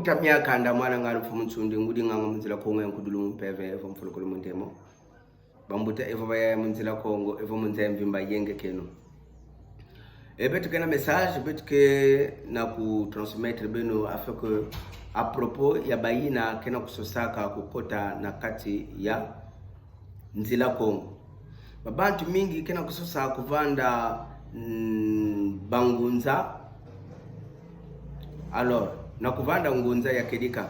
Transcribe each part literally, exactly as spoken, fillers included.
Tamia kanda mwana ngalo mfumu Nsundi, ngudi ngango mu nzila Kongo ya nkudulu mpeve, evo mfulukulu mu ntemo. Bambuta evo baya mu nzila Kongo, evo mu nza ya mvimba, yenge keno. E beto ke na message, beto ke na ku transmettre beno, afin que à propos ya bayina ke na kusosaka kukota na kati ya nzila Kongo. Babantu mingi ke na kusosa kuvanda, mm, bangunza. Alors, na kuvanda ngunza ya kedika,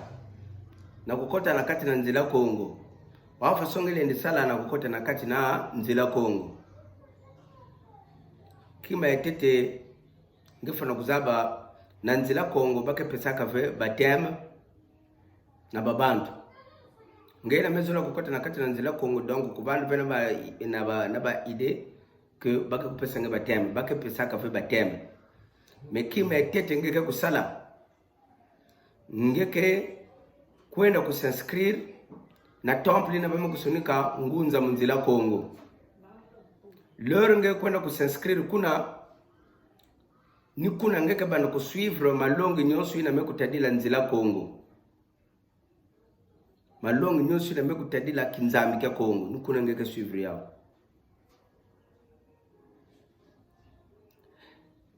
na kukota na kati na nzila Kongo. Wa façon nge lendi sala na kukota na kati na nzila Kongo. Kima ya ntete, nge fwana kuzaba, na nzila Kongo ba ke pesaka ve baptême na babantu. Nge na me zola kukota na kati na nzila Kongo, donc kuvanda ve na ba, na ba, na ba idée que ba ke kupesa nge baptême, ba ke pesaka ve baptême. Mais kima ya ntete nge ke kusala, nge ke kwenda ku s'inscrire na temple yina ba me kusonika ngunza mu nzila Kongo. L'heure nge kwenda ku s'inscrire kuna, ni kuna nge ke banda ku suivre malongi nyonso yina me kutadila nzila Kongo. Malongi nyonso yina me kutadila kinzambi kia Kongo, ni kuna nge ke suivre yawu.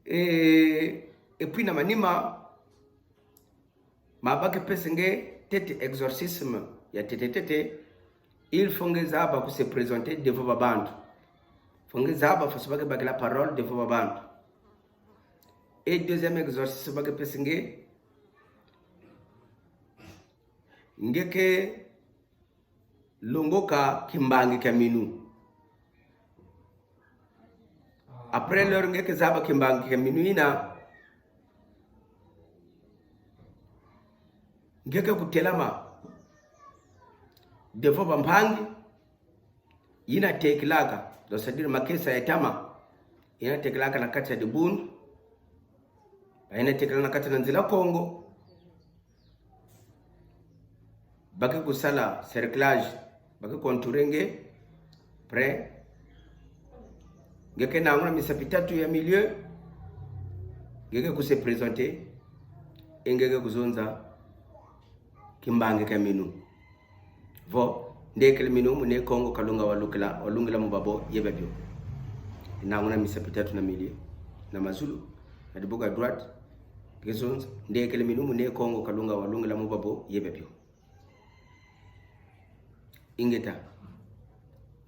Et, et puis na manima, ma ba ke pesa nge ntete exorcisme ya ntete ntete, il faut nge zaba ku se présenter devant babantu. Faut nge zaba façon ba ke bakila parole devant babantu. Et deuxième exorcisme ba ke pesa nge, nge ke longoka kimbangi kia minu. Après l'heure nge ke zaba kimbangi kia minu yina, nge ke kutelama devant bampangi yina tekilaka, donc c'est-à-dire makesa ya ntama, yina tekilaka na kati ya dibundu, yina tekilaka na kati na nzila Kongo. Ba ke kusala cerclage, ba ke contourer nge, après nge ke nanguna misapi tatu ya milieu, nge ke ku se présenter, et nge ke kuzonza kimbangi kia minu. Vo, ndekele minu mu Ne Kongo Kalunga walukila, walungila mu babo ye babio. Nanguna misapi tatu na milieu, na mazulu, na dibuka droite, nge ke zonza, ndekele minu mu Ne Kongo Kalunga walungila mu babo ye babio. Ingeta.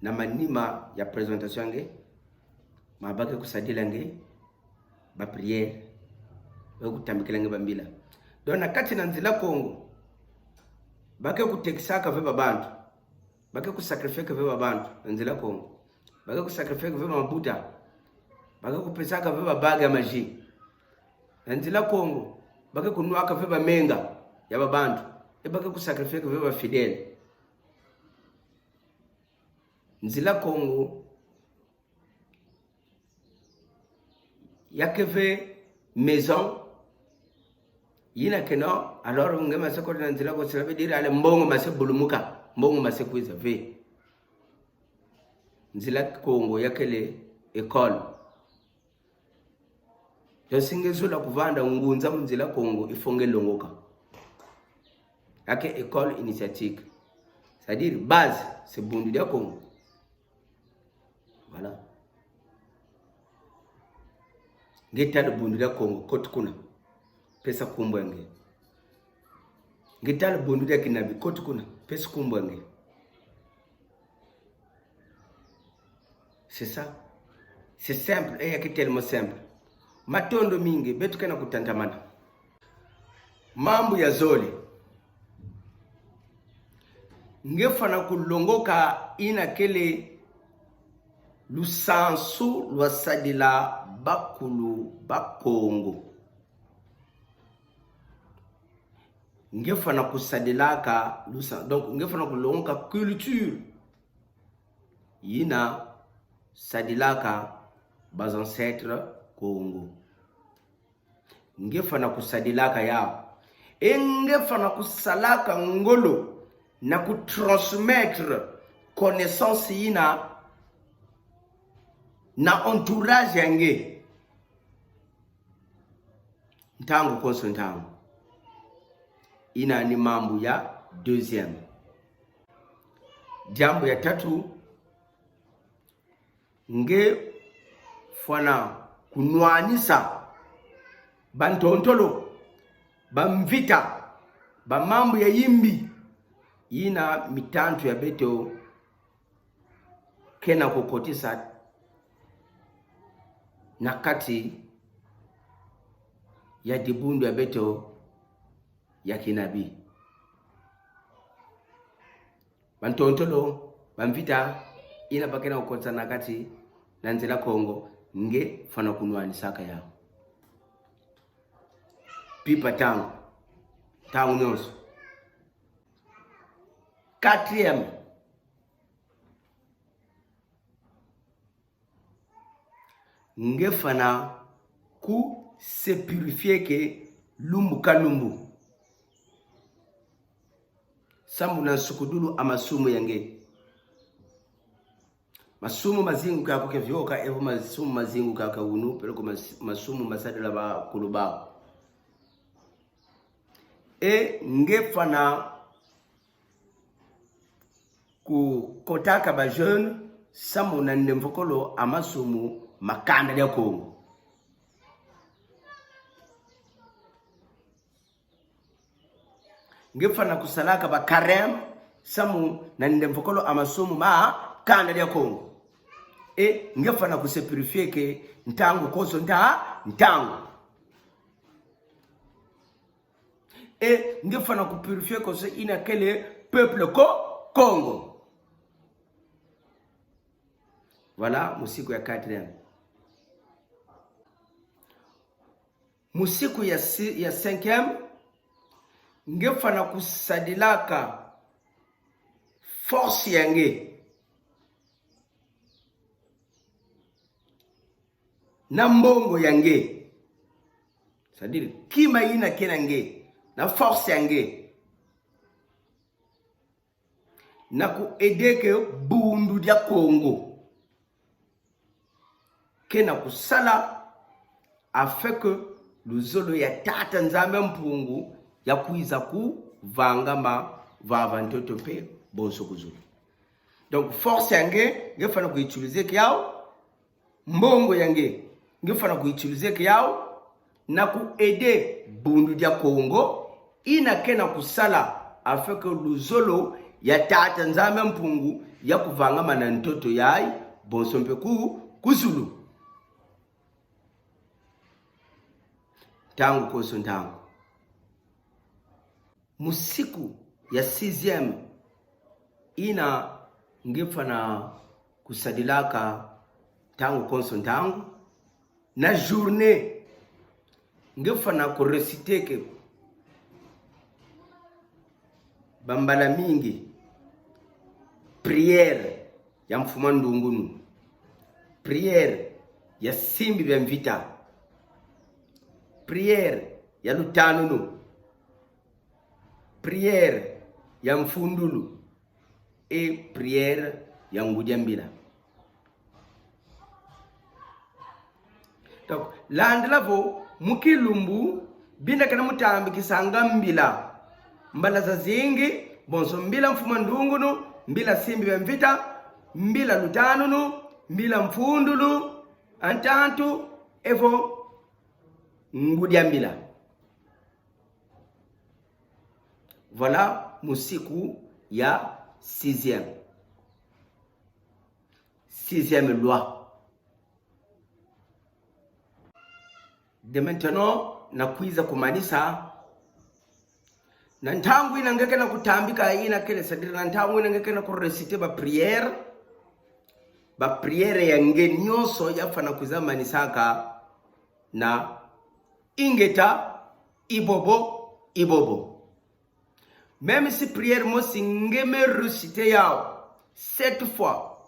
Na manima ya présentation ya nge, ma ba ke kusadila nge ba prière, ba ke kutambikila nge ba mbila. Donc na kati na nzila Kongo, ba ke kutekisaka ve babantu, ba ke kusacrifier ve babantu na nzila Kongo. Ba ke kusacrifier ve mabuta, ba ke kupesaka ve ba bague ya magie. Na nzila Kongo, ba ke kunwaka ve bamenga ya babantu, et ba ke kusacrifier ve ba fidèle. Nzila Kongo ya ke ve maison yina ke no, alors nge ma se kota na nzila Kongo, cela veut dire allez, mbongo ma se bulumuka, mbongo ma se kwiza ve. Nzila Kongo ya kele école. Donc si nge zola kuvanda ngunza mu nzila Kongo, il faut nge longoka. Ya ke école initiatique. C'est-à-dire base, c'est Bundu dia Kongo. Voilà. Nge tala Bundu dia Kongo, koti kuna, pesa nkumbu ya nge. Nge tala Bundu dia Kinabi, koti kuna, pesa nkumbu ya nge. C'est ça. C'est simple, eh, ya ke tellement simple. Matondo mingi, beto ke na kutatamana. Mambu ya zole. Nge fwana kulongoka yina kele lusansu lwa sadila bakulu ba Kongo. Nge fwana kusadilaka lusa-, donc nge fwana kulongoka culture yina sadilaka ba ancêtres Kongo. Nge fwana kusadilaka yawu. E nge fwana kusalaka ngolo na kutransmettre connaissance yina na entourage ya nge. Ntangu konso ntangu. Ina ni mambu ya deuxième. Diambu ya tatu, nge fwana kunwanisa bantontolo, bamvita, bamambu ya yimbi, ina mitantu ya beto kena kukotisa na kati ya dibundu ya beto ya kinabi. Bantontolo, bamvita, ina bakena kukotisa na kati na nzila Kongo, nge fwana kunwanisaka yawu. Mpimpa ntangu, ntangu nyonso. Quatrième, nge fwana ku se purifier-ke lumbu ka lumbu, samu na nsukudulu a masumu ya nge. Masumu mazingu kaka kevioka, evo masumu mazingu kaka unu, peleko mas-, masumu masadila bakulu bawu. E nge fwana kukotaka ba jeûne samu na ndemvokolo a masumu ma kanda dia Kongo. Nge fwana kusalaka ba carême samu na ndemvokolo a masumu ma kanda dia Kongo. E nge fwana ku se purifier-ke ntangu konso nta-, ntangu. E nge fwana ku purifier konso ina kele peuple ko-, Kongo. Voilà, musiku ya quatrième. Musiku ya si-, ya cinquième, nge fwana kusadilaka force ya nge na mbongo ya nge. C'est-à-dire, kima ina ke na nge, na force ya nge, na ku aider-ke bundu dia Kongo kena kusala, afin que luzolo ya Tata Nzambi Mpungu ya kwiza kuvangama vava ntoto mpe bonso ku zulu. Donc, force ya nge, nge fwana ku utiliser-ke yawu, mbongo ya nge, nge fwana ku utiliser-ke yawu na ku aider bundu dia Kongo, ina kena kusala afin que luzolo ya Tata Nzambi Mpungu ya kuvangama na ntoto yayi, bonso mpe ku, ku zulu. Ntangu konso ntangu. Musiku ya sixième, ina nge fwana kusadilaka ntangu konso ntangu, na journée, nge fwana ku réciter-ke bambala mingi prière ya mfuma ndungunu, prière ya simbi bia mvita, prière ya lutanunu, prière ya mfundulu, e prière ya ngudi a mbila. Donc, landila vo mu kilumbu, bina kena mutambikisanga mbila mbala zazingi, bonso mbila mfuma ndungunu, mbila simbi bia mvita, mbila lutanunu, mbila mfundulu, a ntantu, evo ngudi a mbila. Voilà musiku ya sixième. Sixième loi. De maintenant, na kwiza kumanisa. Na ntangu ina nge kena kutambika ina kele, c'est-à-dire na ntangu ina nge kena ku réciter ba prière, ba prière ya nge nyonso ya fwana kwiza manisaka na ingeta, ibobo, ibobo. Même si prière mosi nge me réciter yawu sept fois,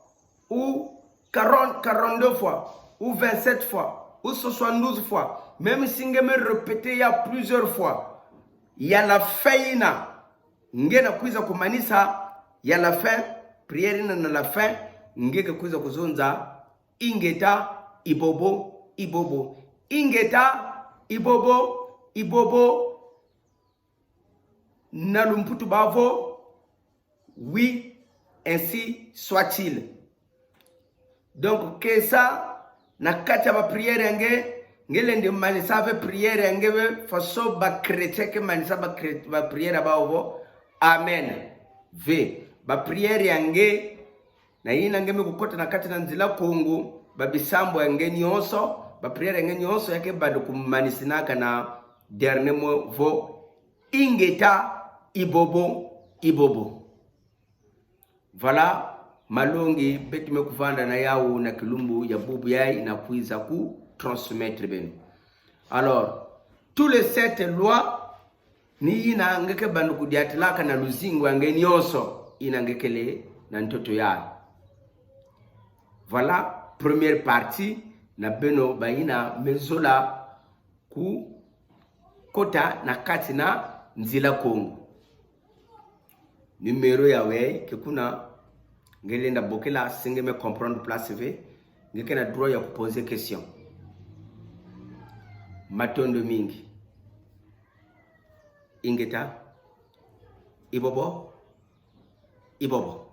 ou quarante, quarante-deux fois, ou vingt-sept fois, ou soixante-douze fois, même si nge me répéter yawu plusieurs fois, ya la fin ina nge na kwiza kumanisa, ya la fin, prière ina na la fin, nge ke kwiza kuzonza: Ingeta, ibobo, ibobo. Ingeta, ibobo, ibobo. na lumputu bavo, oui, ainsi soit-il. Donc, que ça, na kati ya ba prière ya nge, nge lendi manisa ve prière ya nge ve, faso ba chrétien ke manisa ba chré-, ba prière ya bawu vo, amen. Ve, ba prière ya nge, na yina nge me kukota na kati na nzila Kongo, ba bisambu ya nge nyonso, ba prière ya nge nyonso ya ke banda kumanisinaka na dernier mot vo, ingeta, ibobo, ibobo. Voilà, malongi beto me kuvanda na yawu na kilumbu ya bubu yayi na kwiza ku transmettre beno. Alors, tous les sept lois, ni yina nge ke banda kudiatilaka na luzingu ya nge nyonso, yina nge kele na ntoto yayi. Voilà, première partie, na beno bayina me zola kukota na kati na nzila Kongo. Numéro yawu ke kuna, nge lenda bokela si nge me comprendre place ve, nge ke na droit ya kuposer question. Matondo mingi. Ingeta. Ibobo. Ibobo.